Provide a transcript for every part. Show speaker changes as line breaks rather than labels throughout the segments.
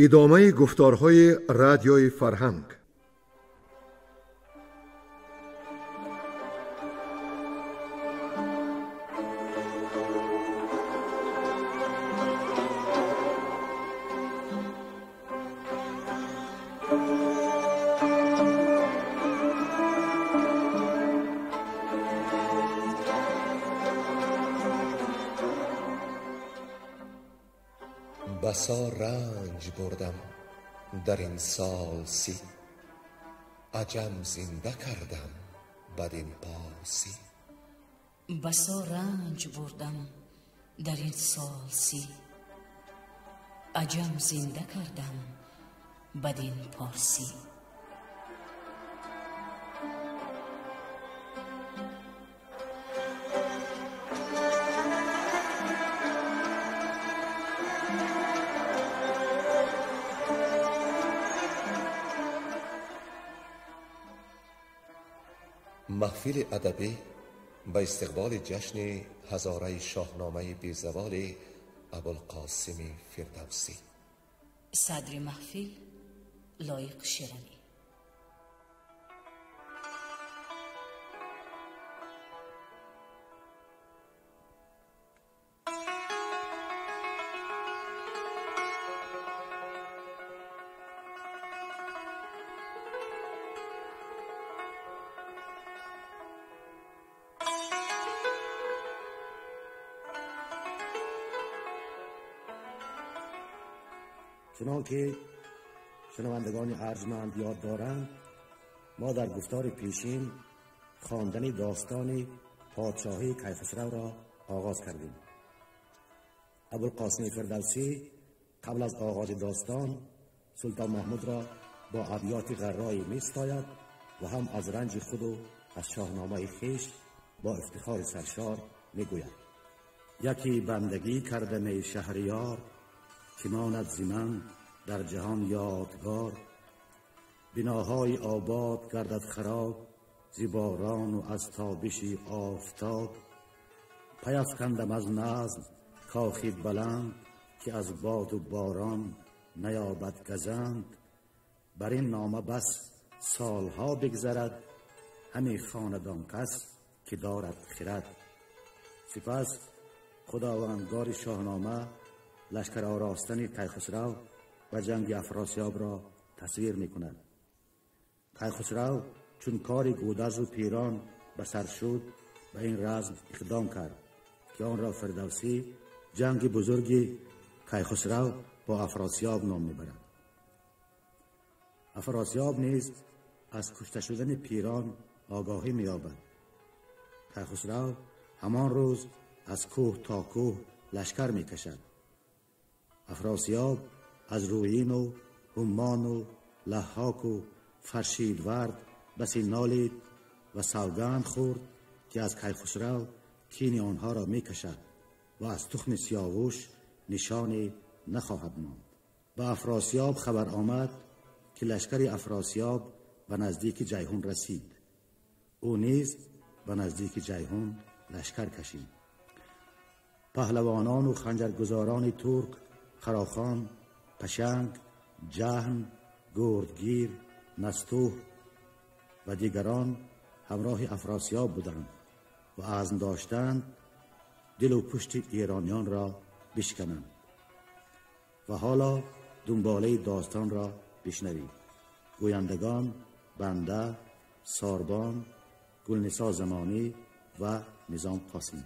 Идомаи гуфторҳои радиои фарҳанг.
بسا رنج بردم در این سال 30، عجم زنده کردم بدین پارسی.
بسا رنج بردم در این سال 30، عجم زنده کردم بدین پارسی.
Маҳфили адабӣ ба истиқболи ҷашни ҳазораи шоҳномаи безаволи Абулқосими Фирдавсӣ.
Садри маҳфил Лоиқ Шералӣ.
چنان که شنوندگان ارجمند یاد دارند، ما در گفتار پیشین خواندن داستان پادشاهی کیخسرو را آغاز کردیم. ابوالقاسم فردوسی قبل از آغاز داستان سلطان محمود را با ابیات غرایی می ستاید و هم از رنج خود و از شاهنامه خویش با افتخار سرشار می گوید. یکی بندگی کردم شهریار، که ماند ز من در جهان یادگار. بناهای آباد گردد خراب، ز باران و از تابش آفتاب. پیفکندم از نظم کاخی بلند، که از باد و باران نیابد گزند. بر این نامه بس سالها بگذرد، همی خواند آن کس که دارد خرد. سپس خداوندگار شاهنامه لشکر آراستن کیخسرو و جنگ افراسیاب را تصویر می کند. کیخسرو چون کار گودرز و پیران به سر شد، به این رزم اقدام کرد که آن را فردوسی جنگ بزرگ کیخسرو با افراسیاب نام میبرد. افراسیاب نیز از کشته شدن پیران آگاهی می‌یابد. کیخسرو همان روز از کوه تا کوه لشکر میکشد. افراسیاب از رویین و همان و لحاک و فرشیدورد بسی نالید و سوگند خورد که از کیخسرو کین آنها را میکشد و از تخم سیاوش نشانی نخواهد ماند. به افراسیاب خبر آمد که لشکر افراسیاب به نزدیک جیحون رسید. او نیز به نزدیک جیحون لشکر کشید. پهلوانان و خنجرگزاران ترک، خراخان، پشنگ، جهن، گردگیر، نستوه و دیگران همراه افراسیاب بودند و عزم داشتند دل و پشت ایرانیان را بشکنند. و حالا دنباله داستان را بشنوید. گویندگان بنده، ساربان، گلنسا زمانی و نظام قاسمی.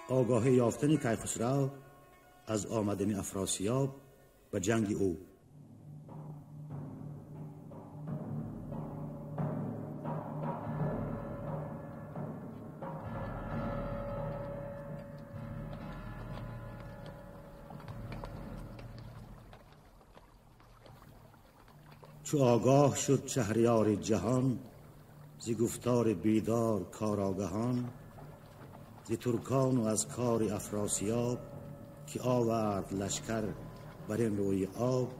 آگاهی یافتن کیخسرو از آمدن افراسیاب و جنگ او. چو آگاه شد شهریار جهان، ز گفتار بیدار کاراگهان، ز ترکان و از کار افراسیاب، که آورد لشکر بر این روی آب.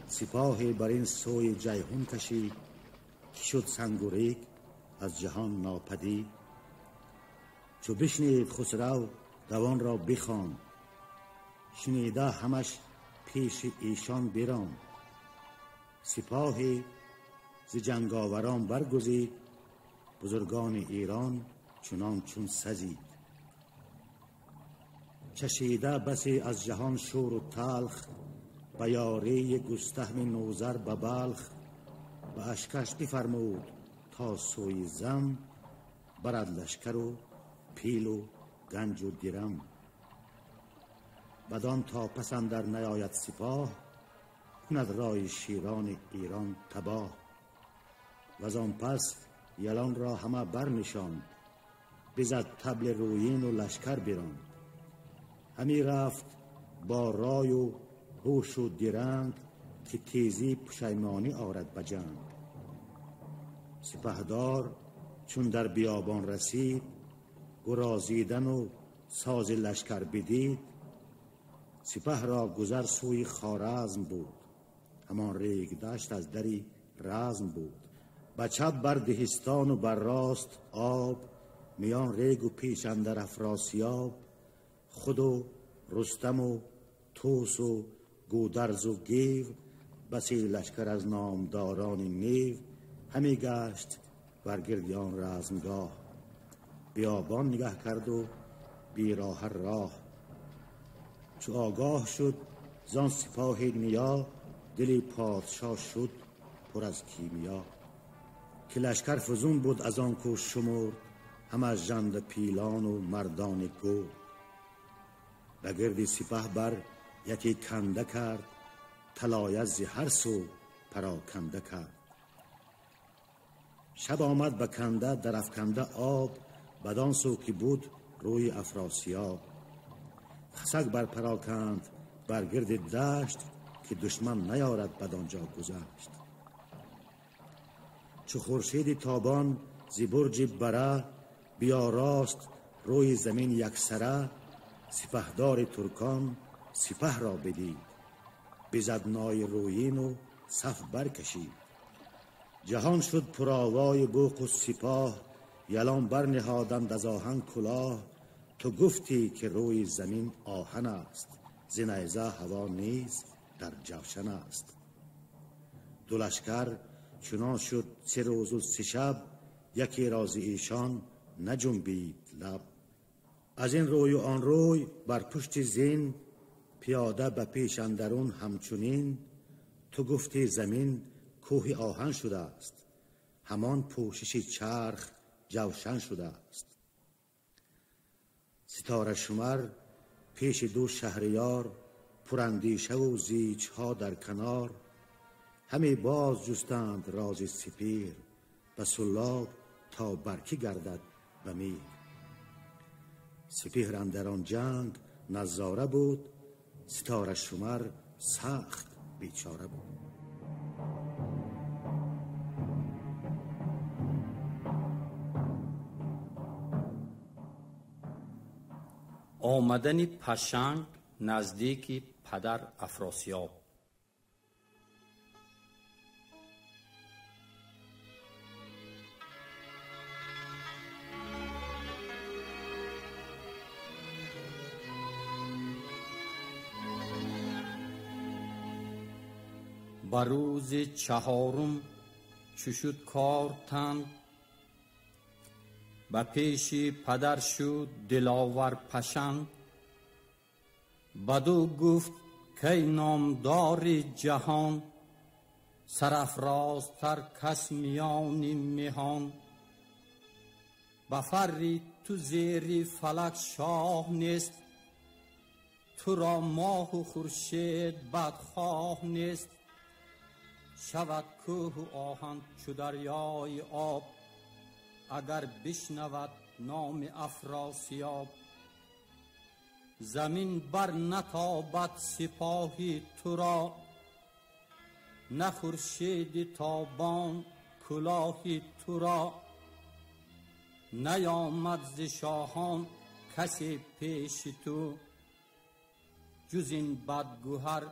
سپاهی بر این سوی جیحون کشید، که شد سنگ و ریگ از جهان ناپدید. چو بشنید خسرو دوان را بخواند، شنیده همش پیش ایشان براند. سپاهی ز جنگاوران برگزید، بزرگان ایران چنان چون سزید. چشیده بسی از جهان شور و تلخ، به یاری گستهم نوذر به بلخ. به اشکش بفرمود تا سوی زم، برد لشکر و پیل و گنج و درم. بدان تا پس اندر نیاید سپاه، کند رای شیران ایران تباه. وزان پس یلان را همه برنشاند، بزد طبل رویین و لشکر براند. همی رفت با رای و هوش و درنگ، که تیزی پشیمانی آرد به جنگ. سپهدار چون در بیابان رسید، گرازیدن و ساز لشکر بدید. سپه را گذر سوی خوارزم بود، همان ریگ دشت از دری رزم بود. به چپ بر دهستان و بر راست آب، میان ریگ و پیش اندر افراسیاب. خود و رستم و توس و گودرز و گیو، بسی لشکر از نامداران نیو. همی گشت بر گرد آن رزمگاه، بیابان نگه کرد و بیراه راه. چو آگاه شد زان سپاه نیا، دل پادشاه شد پر از کیمیا. که لشکر فزون بود از آن کو شمرد، هم از ژنده پیلان و مردان گرد. به گرد سپه بر یکی کنده کرد، طلایه ز هر سو پراکنده کرد. شب آمد به کنده در افکنده آب، بدان سو که بود روی افراسیاب. خسک بر پراکند بر گرد دشت، که دشمن نیارد بدانجا گذشت. چو خورشید تابان ز برج بره، بیاراست روی زمین یکسره. سپهدار ترکان سپه را بدید، بزد نای رویین و صف برکشید. جهان شد پرآوای بوق و سپاه، یلان برنهادند از آهن کلاه. تو گفتی که روی زمین آهن است، ز نیزه هوا نیز در جوشن است. دو لشکر چنان شد 3 روز و 3 شب، یکی راز ایشان نجنبید لب. از این روی و آن روی بر پشت زین، پیاده به پیش اندرون همچنین. تو گفتی زمین کوه آهن شده است، همان پوشش چرخ جوشن شده است. ستاره شمر پیش دو شهریار، پراندیشه و زیجها در کنار. همی باز جستند راز سپیر، به سلاب تا برکی گردد به میر. سپهر اندر آن جنگ نظاره بود، ستاره شمر سخت بیچاره بود.
Омадани Пашанг наздики падар Афросиёб. Ба рӯзи чаҳорум чу шуд кор танг, ба пеши падар шуд диловар Пашанг. Баду гуфт кай номдори ҷаҳон, сарафрозтар кас миёни меҳон. Ба фарри ту зери фалак шоҳ нест, туро моҳу хуршед бадхоҳ нест. Шавад кӯҳу оҳан чу дарёи об, агар бишнавад номи Афросиёб. Замин бар натобад сипоҳи туро, на хуршеди тобон кулоҳи туро. Наёмад зи шоҳон касе пеши ту, ҷуз ин бадгӯҳар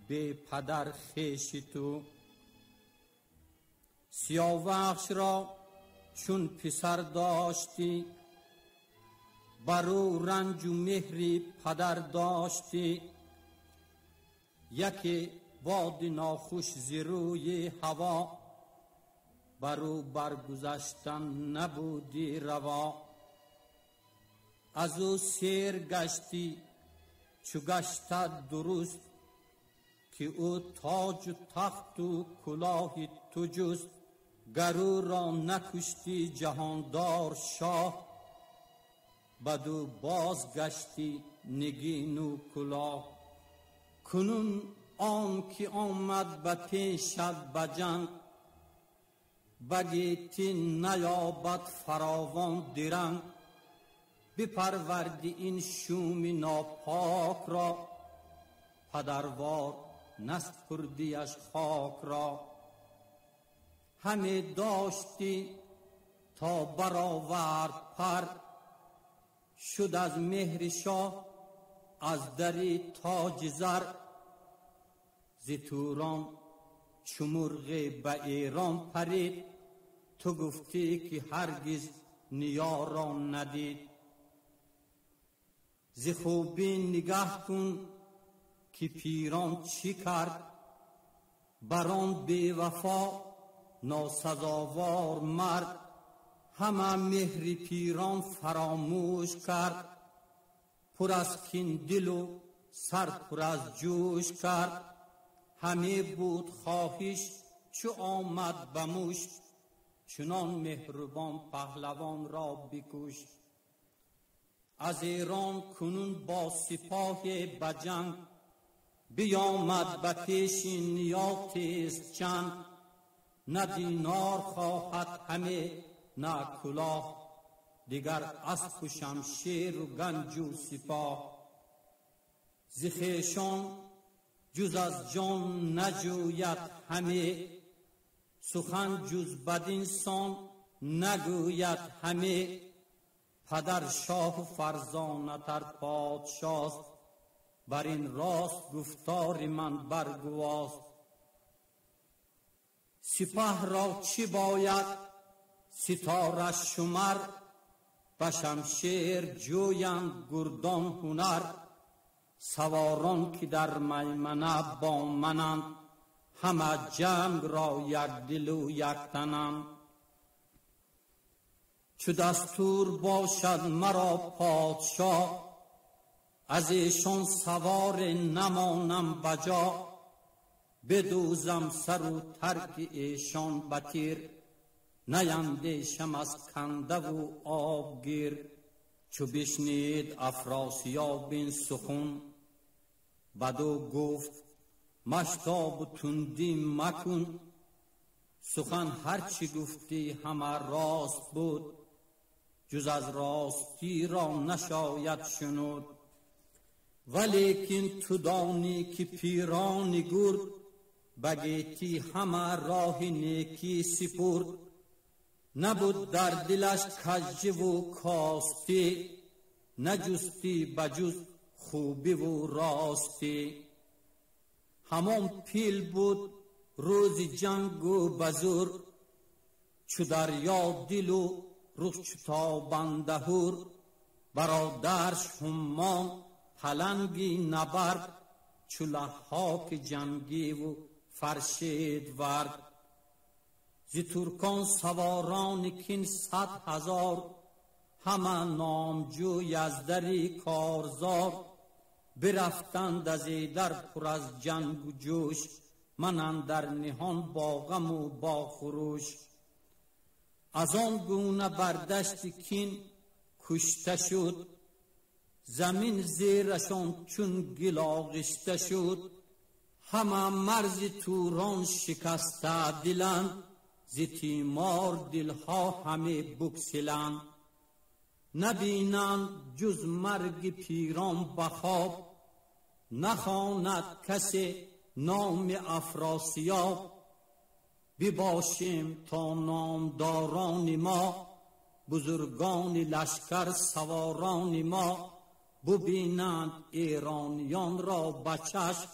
бепадар хеши ту. Сиёвахшро Чун писар доштӣ, бар ӯ ранҷу меҳри падар доштӣ. Яке боди нохуш зи рӯи ҳаво, бар ӯ баргузаштан набудӣ раво. Аз ӯ сер гаштӣ чу гаштат дуруст, ки ӯ тоҷу тахту кулоҳи ту ҷуст. Гар ӯро накуштӣ ҷаҳондор шоҳ, баду бозгаштӣ нигину кулоҳ. Кунун он ки омад ба пешат ба ҷанг, ба гетӣ наёбад фаровон диранг. Бипарварди ин шуми нопок ро, падарвор наспурдиаш хок ро. Ҳаме доштӣ то баровард пар, шуд аз меҳри шоҳ аз дари тоҷи зар. Зи Турон чу мурғе ба Эрон парид, ту гуфтӣ ки ҳаргиз ниёро надид. Зи хубӣ нигаҳ кун ки пирон чӣ кард, бар он бевафо носазовор мард. Ҳама меҳри пирон фаромӯш кард, пур аз кин дилу сар пур аз ҷӯш кард. Ҳаме буд хоҳиш чу омад ба мушт, чунон меҳрубон паҳлавонро бикушт. Аз Эрон кунун бо сипоҳе ба ҷанг, биёмад ба пеши ниётест чанд. На динор хоҳад ҳаме на кулоҳ, дигар аспу шамшеру ганҷу сипоҳ. Зи хешон ҷуз аз ҷон наҷӯяд ҳаме, сухан ҷуз бадин сон нагӯяд ҳаме. Падар шоҳу фарзонатар подшост, бар ин рост гуфтори ман баргувост. Сипаҳро чӣ бояд ситора шумар, ба шамшер ҷӯянд гурдон ҳунар. Саворон ки дар маймана бо мананд, ҳама ҷангро якдилу яктананд. Чу дастур бошад маро подшоҳ, аз эшон саворе намонам ба ҷо. Бидӯзам сару тарки эшон ба тир, наяндешам аз кандаву обгир. Чу бишнид Афросиёб ин сухан, баду гуфт маштобу тундӣ макун. Сухан ҳарчи гуфтӣ ҳама рост буд, ҷуз аз ростиро нашояд шунуд. Валекин ту донӣ ки пирони гурд, ба гетӣ ҳама роҳи некӣ сипурд. Набуд дар дилаш кажживу костӣ, наҷустӣ ба ҷуз хубиву ростӣ. Ҳамон пил буд рӯзи ҷангу ба зур, чу дарё дилу рух чу тобандаҳур. Бародарш ҳуммон паланги набард, чу лаҳҳоки ҷангиву фаршид вард. Зи туркон саворони кин 100,000, ҳама номҷӯй аз дари корзор. Бирафтанд аз эдар пур аз ҷангу ҷӯш, ман андар ниҳон бо ғаму бо хуруш. Аз он гуна бар дашти кин кушта шуд, замин зерашон чун гил оғишта шуд. Ҳама марзи Турон шикаста диланд, зи тимор дилҳо ҳаме буксиланд. Набинанд ҷуз марги пирон ба хоб, нахонад касе номи Афросиёб. Бибошем то номдорони мо, бузургони лашкар саворони мо. Бубинанд эрониёнро ба чашм,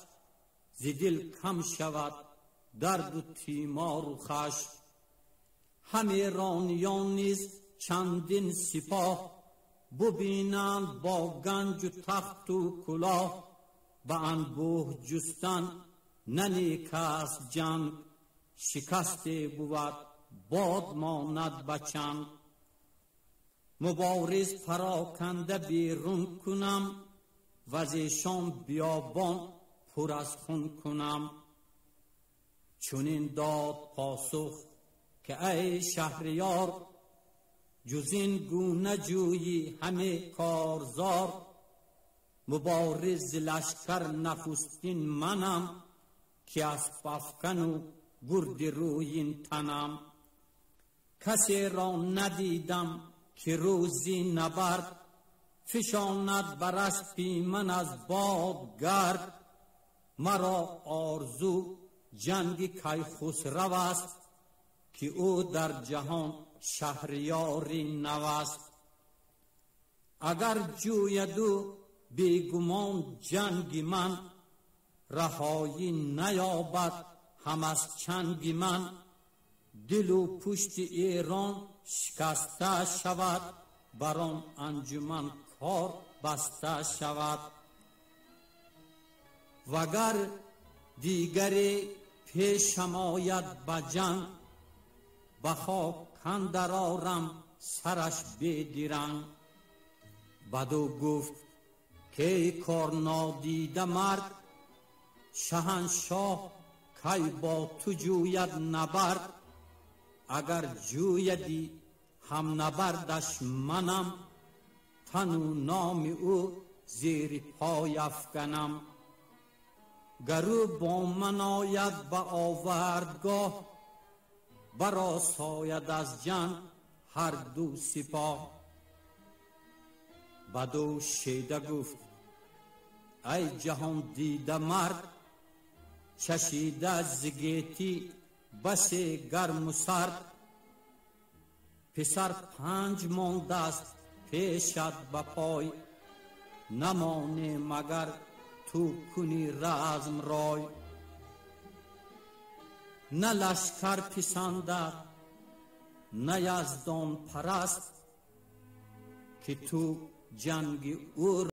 зи дил кам шавад дарду тимору хашм. هم ایرانیان نیز چندین سپاه، ببینند با گنج و تخت و کلاه. به انبوه جستن نه نیک است جنگ، شکسته بود باد ماند به چنگ. مبارز پراکنده بیرون کنم، وز ایشان بیابان پر از خون کنم. چنین داد پاسخ که ای شهریار، جز این گونه جویی همه کارزار. مبارز لشکر نخستین منم، که از افکن و گرد رویین تنم. کسی را ندیدم که روزی نبرد، فشاند بر اسپی من از باد گرد. مرا آرزو جنگ کیخسرو است، که او در جهان شهریاری نو است. اگر جوید او بیگمان جنگ من، رهایی نیابد هم از چنگ من. دل و پشت ایران شکسته شود، بر آن انجمن کار بسته شود. وگر دیگری پیشم آید به جنگ، به خاک اندر آرم سرش بدرنگ. بدو گفت که ای کار نادیده مرد، شهنشاه کی با تو جوید نبرد. اگر جویدی هم نبردش منم، تن و نام او زیر پای افکنم. گر او با من آید به آوردگاه، برآساید از جنگ هر دو سپاه. بدو شیده گفت ای جهان دیده مرد، چشیده ز گیتی بسی گرم و سرد. پسر 5 مانده است پیشت به پای، نمانی مگر تو کنی رزم رای. نه لشکر پسندد نه یزدان پرست، که تو جنگ او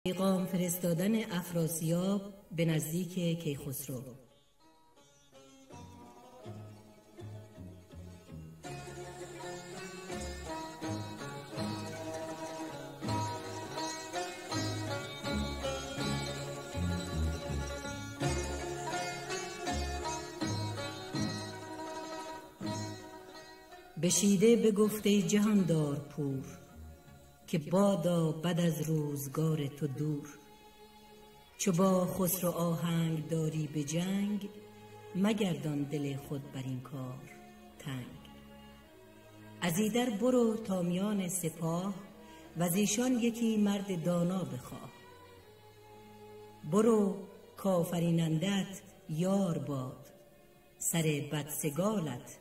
پیغام فرستادن افراسیاب به نزدیک کیخسرو. بشیده بگفت ای جهاندار پور، که بادا بد از روزگار تو دور. چو با خسرو آهنگ داری به جنگ، مگردان دل خود بر این کار تنگ. از ایدر برو تا میان سپاه، و از ایشان یکی مرد دانا بخواه. برو کآفرینندت یار باد، سر بدسگالت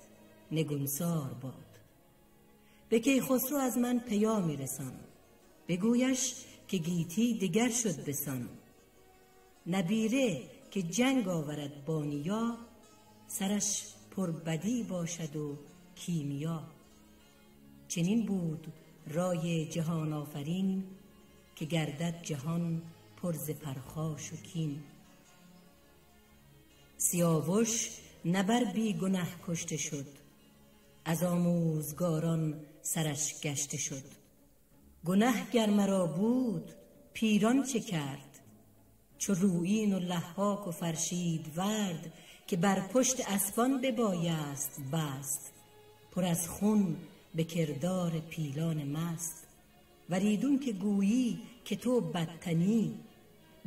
نگونسار باد. به کیخسرو از من پیامی رسان، بگویش که گیتی دگر شد بسان. نبیره که جنگ آورد با نیا، سرش پربدی باشد و کیمیا. چنین بود رای جهان آفرین، که گردد جهان پر ز پرخاش و کین. سیاوش نه بر بی گنه کشته شد، از آموزگاران سرش گشته شد. گنه گر مرا بود پیران چه کرد، چو رویین و لحاک و فرشید ورد. که بر پشت اسپان ببایست بست، پر از خون به کردار پیلان مست. وریدون که گویی که تو بدتنی،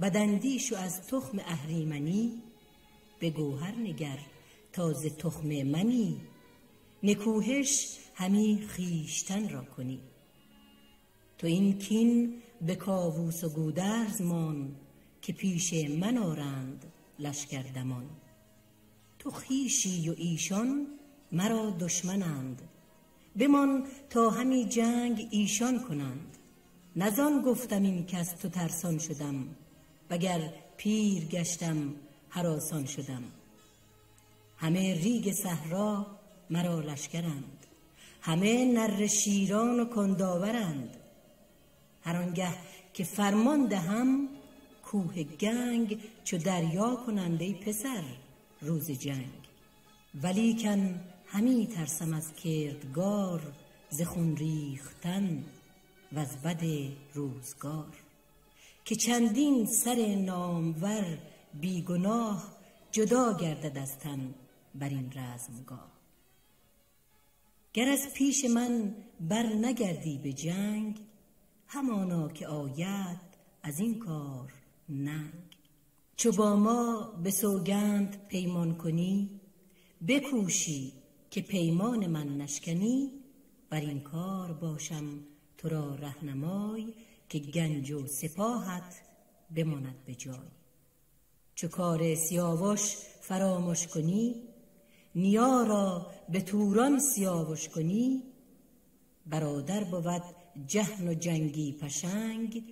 بداندیش و از تخم اهریمنی، به گوهر نگر تا ز تخم منی، نکوهش همی خویشتن را کنی. تو این کین به کاووس و گودرز مان، که پیش من آرند لشکر دمان. تو خویشی و ایشان مرا دشمنند، بمان تا همی جنگ ایشان کنند. نزان گفتم این کس تو ترسان شدم، وگر پیر گشتم هراسان شدم. همه ریگ صحرا مرا لشکرند، همه نره شیران و کنداورند. هر آنگه که فرمان دهم، کوه گنگ چو دریا کنند ای پسر روز جنگ. ولیکن همی ترسم از کردگار، ز خون ریختن و از بد روزگار. که چندین سر نامور بی گناه، جدا گردد از تن بر این رزمگاه. گر از پیش من بر نگردی به جنگ، همانا که آید از این کار ننگ. چو با ما به سوگند پیمان کنی، بکوشی که پیمان من نشکنی، بر این کار باشم تو را رهنمای، که گنج و سپاهت بماند به جای. چو کار سیاوش فراموش کنی، نیا را به توران سیاوش کنی، برادر بود جهن و جنگی پشنگ،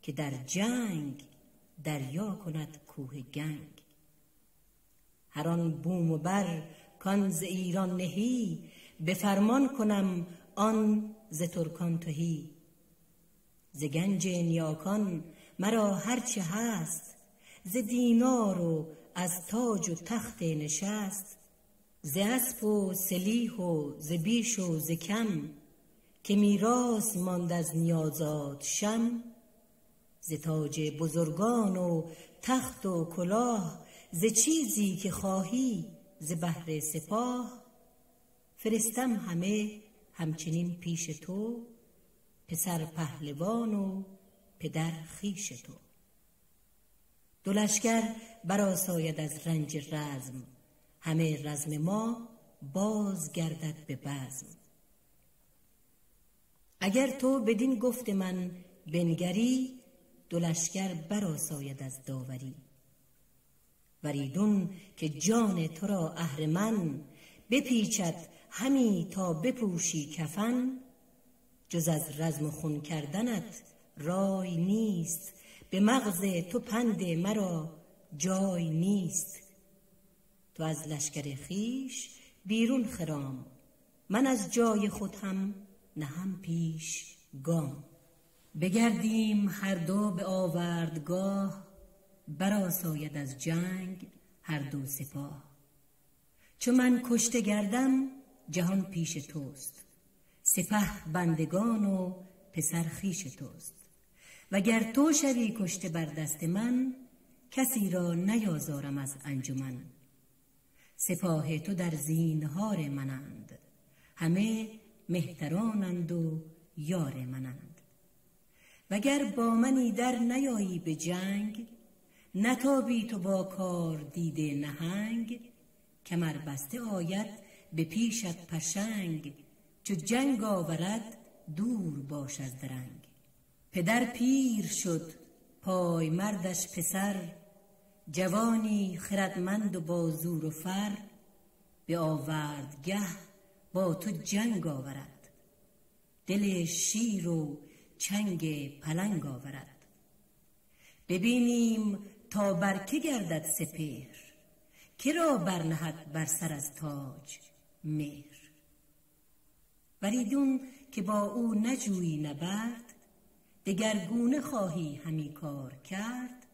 که در جنگ دریا کند کوه گنگ. هر آن بوم و بر کان ز ایران نهی، به فرمان کنم آن ز ترکان تهی. ز گنج نیاکان مرا هرچه هست، ز دینار و از تاج و تخت نشست، ز اسپ و سلیح و ز بیش و ز کم، که میراث ماند از نیازاد شم. ز تاج بزرگان و تخت و کلاه، ز چیزی که خواهی ز بهر سپاه، فرستم همه همچنین پیش تو، پسر پهلوان و پدر خویش تو. دو لشکر برآساید از رنج رزم، همه رزم ما باز گردد به بزم. اگر تو بدین گفت من بنگری، دو لشکر برآساید از داوری. وریدون که جان تو را اهرمن، بپیچد همی تا بپوشی کفن، جز از رزم و خون کردنت رای نیست، به مغز تو پند مرا جای نیست. تو از لشکر خویش بیرون خرام، من از جای خود هم نهم پیش گام. بگردیم هر دو به آوردگاه، برآساید از جنگ هر دو سپاه. چو من کشته گردم جهان پیش توست، سپه بندگان و پسر خویش توست. وگر تو شوی کشته بر دست من، کسی را نیازارم از انجمن. سپاه تو در زینهار منند، همه مهترانند و یار منند. وگر با منی در نیایی به جنگ، نتابی تو با کار دیده نهنگ. کمر بسته آید به پیشت پشنگ، چو جنگ آورد دور باش از درنگ. پدر پیر شد پای مردش پسر، جوانی خردمند و با زور و فر. به آوردگه با تو جنگ آورد، دل شیر و چنگ پلنگ آورد. ببینیم تا بر که گردد سپهر، که را برنهد بر سر از تاج مهر. وریدون که با او نجویی نبرد، دگرگونه خواهی همی کار کرد.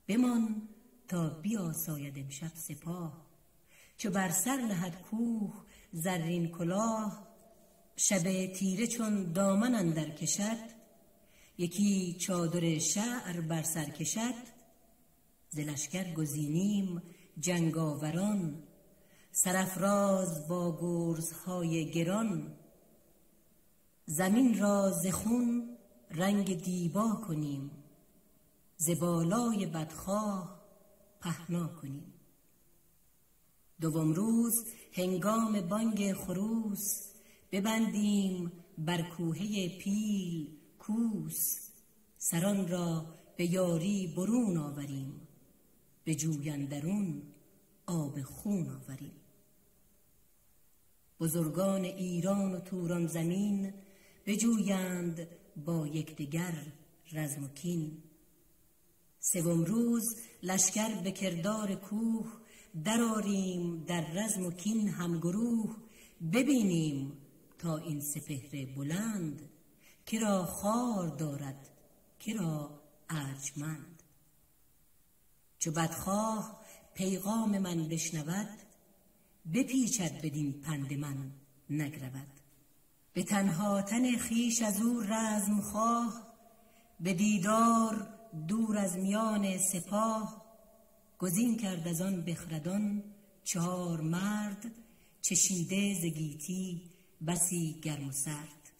بمان تا بیاساید امشب سپاه، چو بر سر نهد کوه زرین کلاه. شب تیره چون دامن اندر کشد، یکی چادر شعر بر سر کشد. ز لشکر گزینیم جنگاوران، سرافراز با گرزهای گران. زمین را ز خون رنگ دیبا کنیم، ز بالای بدخواه پهنا کنیم. دوم روز هنگام بانگ خروس، ببندیم بر کوهه پیل کوس. سران را به یاری برون آوریم، به جوی اندرون آب خون آوریم. بزرگان ایران و توران زمین، بجویند با یکدیگر رزم و کین. سوم روز لشکر به کردار کوه، درآریم در رزم و کین همگروه. ببینیم تا این سپهر بلند، کرا خوار دارد کرا ارجمند. چو بدخواه پیغام من بشنود، بپیچد بدین پند من نگرود. به تنها تن خویش از او رزم خواه، به دیدار دور از میان سپاه. گزین کرد از آن بخردان 4 مرد، چشیده ز گیتی بسی گرم و سرد.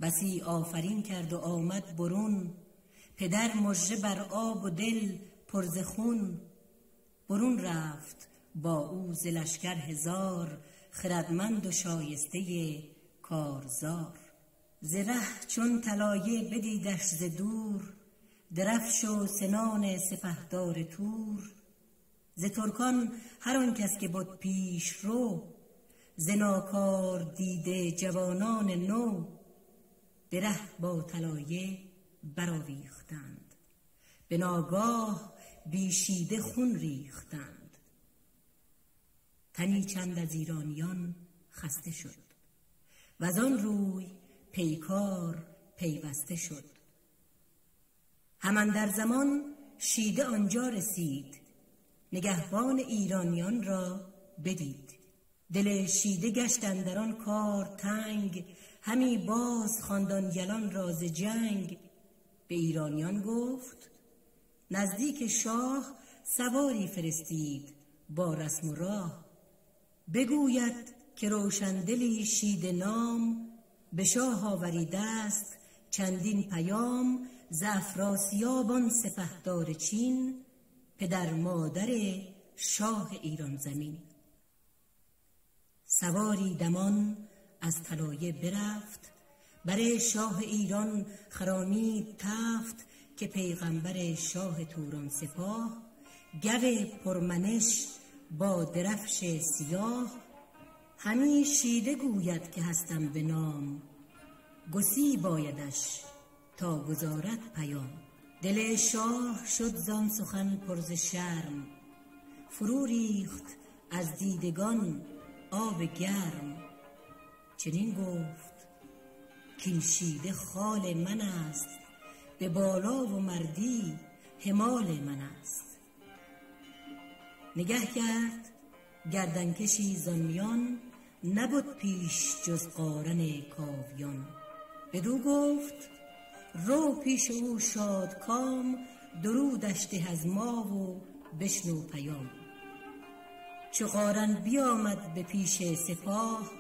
بسی آفرین کرد و آمد برون، پدر مژه بر آب و دل پر ز خون. برون رفت با او ز لشکر 1000، خردمند و شایسته کارزار. ز ره چون طلایه بدیدش ز دور، درفش و سنان سپهدار تور. ز ترکان هر آن کس که بد پیش رو، ز ناکار دیده جوانان نو. به ره با طلایه برآویختند، به ناگاه بیشیده خون ریختند. تنی چند از ایرانیان خسته شد، وزان روی پیکار پیوسته شد. همان در زمان شیده آنجا رسید، نگهبان ایرانیان را بدید. دل شیده گشت اندر آن کار تنگ، همی باز خواندان یلان را ز جنگ. به ایرانیان گفت نزدیک شاه سواری فرستید با رسم و راه. بگوید که روشندلی شیده نام، به شاه آوریده است چندین پیام. ز افراسیاب آن سپهدار چین، پدر مادر شاه ایران زمین. سواری دمان از طلایه برفت، بر شاه ایران خرامید تفت. که پیغمبر شاه توران سپاه، گو پرمنش با درفش سیاه. همی شیده گوید که هستم به نام، گسی بایدش تا گزارد پیام. دل شاه شد زان سخن پر ز شرم، فرو ریخت از دیدگان آب گرم. چنین گفت کاین شیده خال من است، به بالا و مردی همال من است. نگه کرد گردنکشی زان میان، نبد پیش جز قارن کاویان. بدو گفت رو پیش او شادکام، درودش ده از ما و بشنو پیام. چو قارن بیامد به پیش سپاه،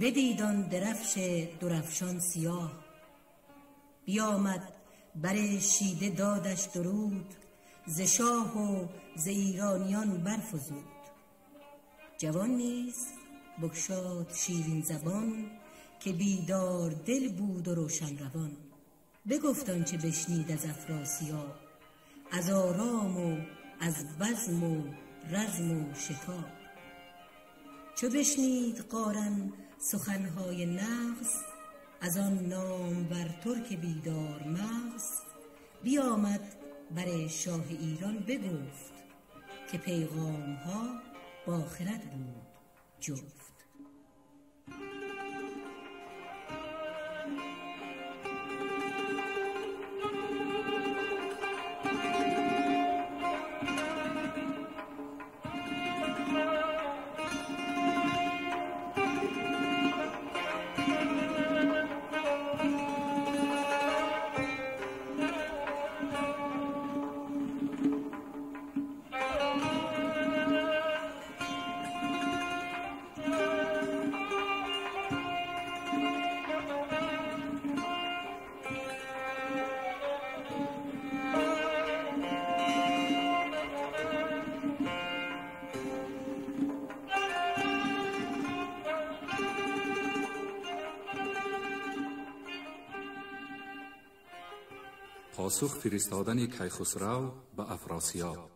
بدید آن درفش درفشان سیاه. بیامد بر شیده دادش درود، ز شاه و ز ایرانیان برفزود. جوان نیز بگشاد شیرین زبان، که بیدار دل بود و روشن روان. بگفت آنچه بشنید از افراسیاب، از آرام و از بزم و رزم و شتاب. چو بشنید قارن سخنهای نغز، از آن نامور ترک بیدار مغز. بیامد بر شاه ایران بگفت، که پیغامها با خرد بود جفت.
Посух фиристодани Кайхусрав ба Афросиёб.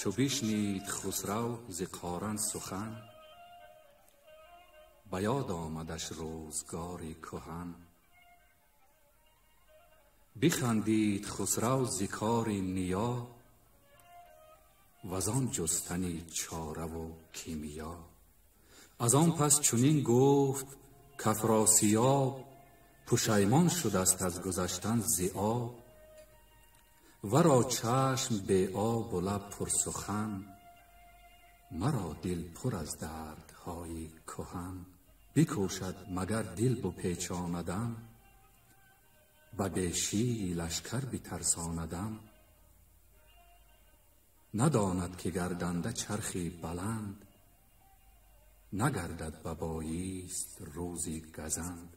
Чу бишнид Хусрав зи Қоран сухан, ба ёд омадаш рӯзгори куҳан. Бихандид Хусрав зи кори ниё, вазон ҷустани чораву кимиё. Аз он пас чунин гуфт кафросиёб, пушаймон шудаст аз гузаштан зи об. Варо чашм беобу лаб пурсухан, маро дил пур аз дардҳои куҳан. Бикӯшад магар дил бупечонадам, ба бешии лашкар битарсонадам. Надонад ки гарданда чархи баланд, нагардад ба боист рӯзи газанд.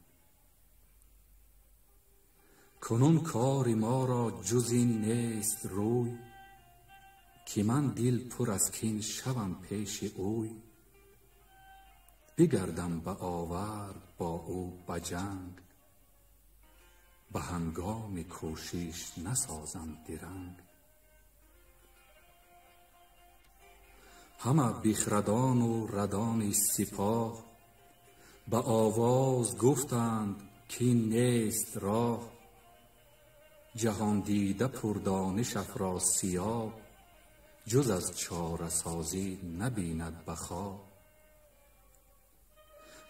Кунун кори моро ҷуз ин нест рӯй, ки ман дил пур аз кин шавам пеши ӯй. Бигардам ба овард бо ӯ ба ҷанг, ба ҳангоми кӯшиш насозам диранг. Ҳама бихрадону радони сипоҳ ба овоз гуфтанд ки нест роҳ. Ҷаҳондида пурдониш Афросиёб, ҷуз аз чорасозӣ набинад ба хоб.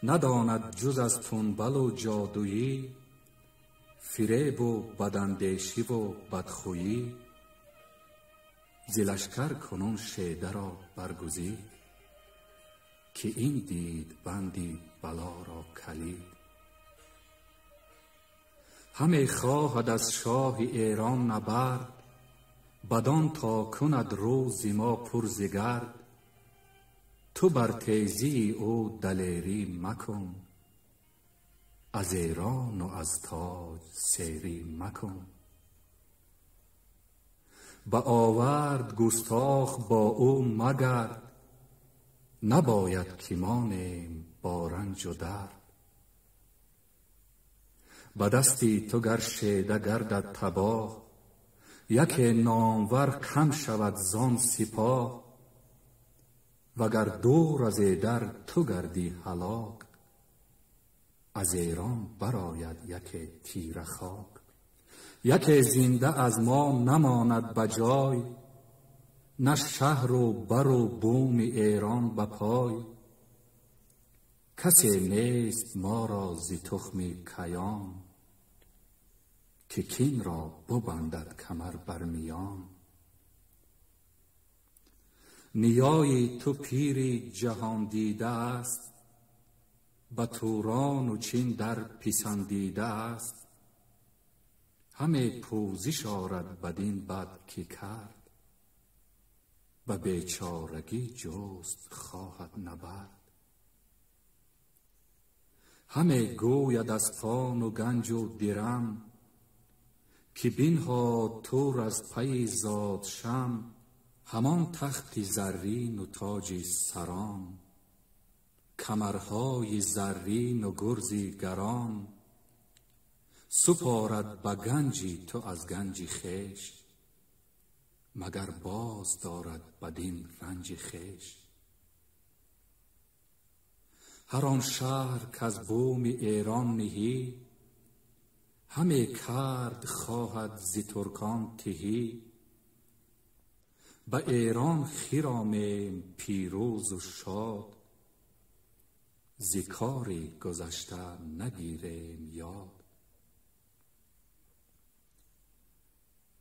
Надонад ҷуз аз тунбалу ҷодуӣ, фиребу бадандешиву бадхӯӣ. Зи лашкар кунун шедаро баргузид, ки ин дид банди балоро калид. Ҳаме хоҳад аз шоҳи Эрон набард, бадон то кунад рӯзи мо пур зи гард. Ту бар тезии ӯ далерӣ макун, аз Эрону аз тоҷ серӣ макун. Ба овард густох бо ӯ магард, набояд ки монем бо ранҷу дард. Ба дасти ту гар шеда гардад табоҳ, яке номвар кам шавад зон сипоҳ. Вагар дур аз эдар ту гардӣ ҳалок, аз Эрон барояд яке тира хок. Яке зинда аз мо намонад ба ҷой, на шаҳру бару буми Эрон ба пой. Касе нест моро зи тухми каён, ки кин ро бубандад камар бар миён. Ниёи ту пири ҷаҳондида аст, ба Турону Чин дар писандида аст. Ҳаме пӯзиш орад бадин бад ки кард, ба бечорагӣ ҷуст хоҳад набард. Ҳаме гӯяд аз пону ганҷу дирам, ки бинҳод тур аз пайи зодшам. Ҳамон тахти заррину тоҷи сарон, камарҳои заррину гурзи гарон. Супорад ба ганҷи ту аз ганҷи хеш, магар боз дорад бадин ранҷи хеш. Ҳар он шаҳр каз буми Эрон ниҳӣ, ҳаме кард хоҳад зи туркон тиҳӣ. Ба Эрон хиромем пирӯзу шод, зи кори гузашта нагирем ёд.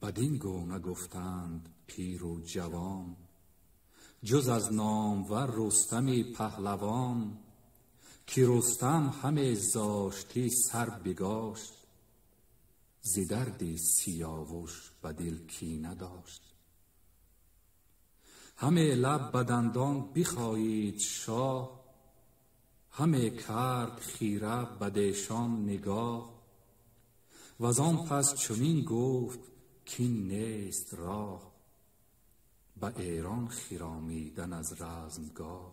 Бадин гуна гуфтанд пиру ҷавон, ҷуз аз номвар Рустами паҳлавон. Ки Рустам ҳаме зоштӣ сар бигошт, зи дарди Сиёвуш ба дил кина дошт. Ҳаме лаб ба дандон бихоҳид шоҳ, ҳаме кард хира бадешон нигоҳ. Вазон пас чунин гуфт кин нест роҳ, ба Эрон хиромидан аз размгоҳ.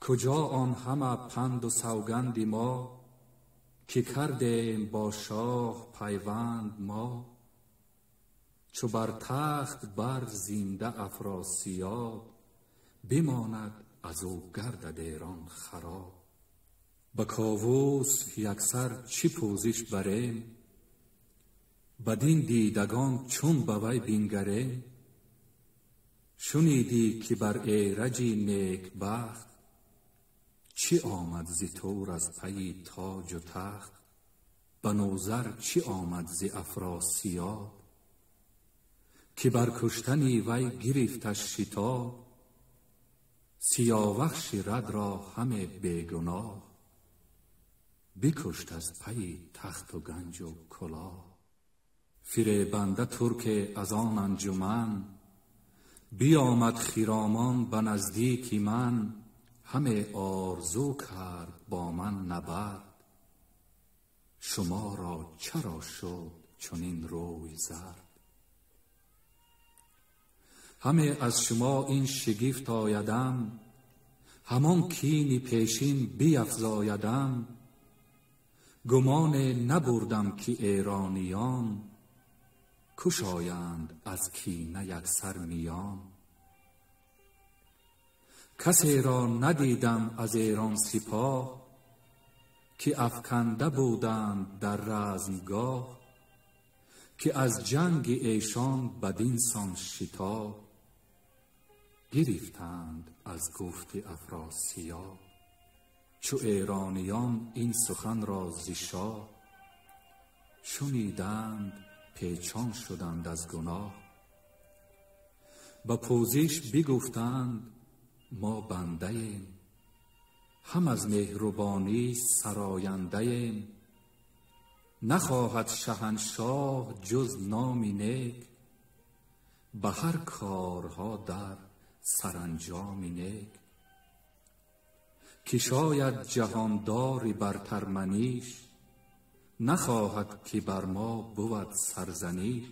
Куҷо он ҳама панду савганди мо, ки кардем бо шоҳ пайванд мо? Чу бар тахт бар зинда Афросиёб, бимонад аз ӯ гардад Эрон хароб. Ба Ковус яксар чӣ пӯзиш барем, бадин дидагон чун ба вай бингарем? Шунидӣ ки бар Эраҷи некбахт, чӣ омад зи Тур аз пайи тоҷу тахт? Ба Нӯзар чӣ омад зи Афросиёб, ки бар куштани вай гирифташ шитоб? Сиёвахши рад ро ҳаме бегуноҳ, бикушт аз пайи тахту ганҷу кулоҳ. Фиребанда турке аз он анҷуман, биомад хиромон ба наздики ман. Ҳаме орзу кард бо ман набард, шуморо чаро шуд чунин рӯй зард? Ҳаме аз шумо ин шигифт оядам, ҳамон кини пешин биафзоядам. Гумоне набурдам ки эрониён, кушоянд аз кина яксар миён. Касеро надидам аз Эрон сипоҳ, ки афканда буданд дар размгоҳ, ки аз ҷанги эшон бадин сон шитоб гирифтанд аз гуфти Афросиёб. Чу эрониён ин сухан ро зи шоҳ шуниданд, печон шуданд аз гуноҳ. Ба пӯзиш бигуфтанд мо бандаем, ҳам аз меҳрубонӣ сарояндаем. Нахоҳад шаҳаншоҳ ҷуз номи нек, ба ҳар корҳо дар саранҷоми нек. Ки шояд ҷаҳондори бартарманиш, нахоҳад ки бар мо бувад сарзаниш.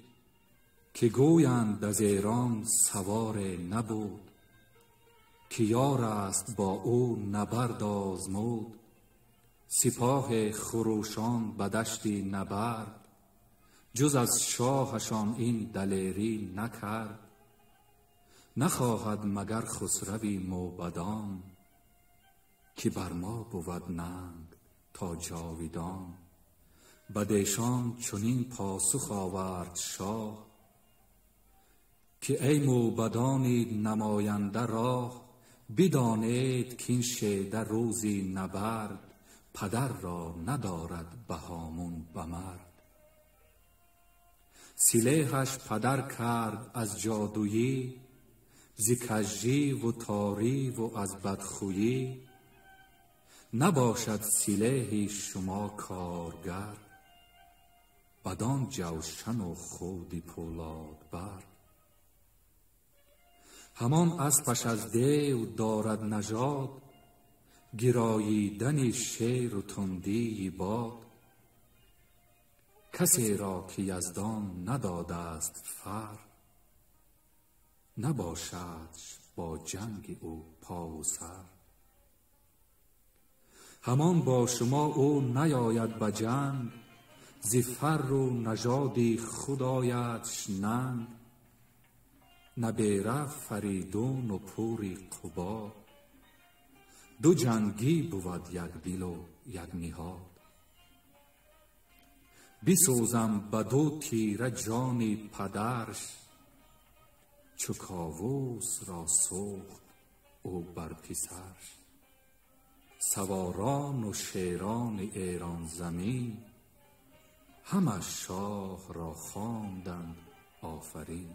Ки гӯянд аз Эрон саворе набуд, ки ёр аст бо ӯ набард озмуд. Сипоҳи хурӯшон ба дашти набард, ҷуз аз шоҳашон ин далерӣ накард. Нахоҳад магар хусрави мӯбадон, ки бар мо бувад нанг то ҷовидон. Бадешон чунин посух овард шоҳ, ки эй мӯбадони намоянда роҳ, бидонед кин шеда рӯзи набард падар ро надорад баҳомун ба мард. Силеҳаш падар кард аз ҷодуӣ, зи кажжӣ ву торӣ ву аз бадхӯӣ. Набошад силеҳи шумо коргар, бадон ҷавшану худи пӯлодбар. Ҳамон аспаш аз дев дорад нажод, гироидани шеру тундии бод. Касеро ки Яздон надодааст фар, набошадш бо ҷанги ӯ пову сар. Ҳамон бо шумо ӯ наёяд ба ҷанг, зи фарру нажоди худ оядш нанг. Набера Фаридуну пури Қубод, ду ҷангӣ бувад як дилу як ниҳод. Бисӯзам ба ду тира ҷони падарш, чу Ковус ро сӯхт ӯ бар писарш. Саворону шерони Эронзамин, ҳама шоҳ ро хонданд офарин.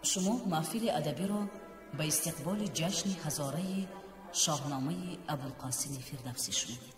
Шумо маҳфили адабиро ба истиқболи ҷашни ҳазораи Шоҳномаи Абулқосими Фирдавсӣ шунидед.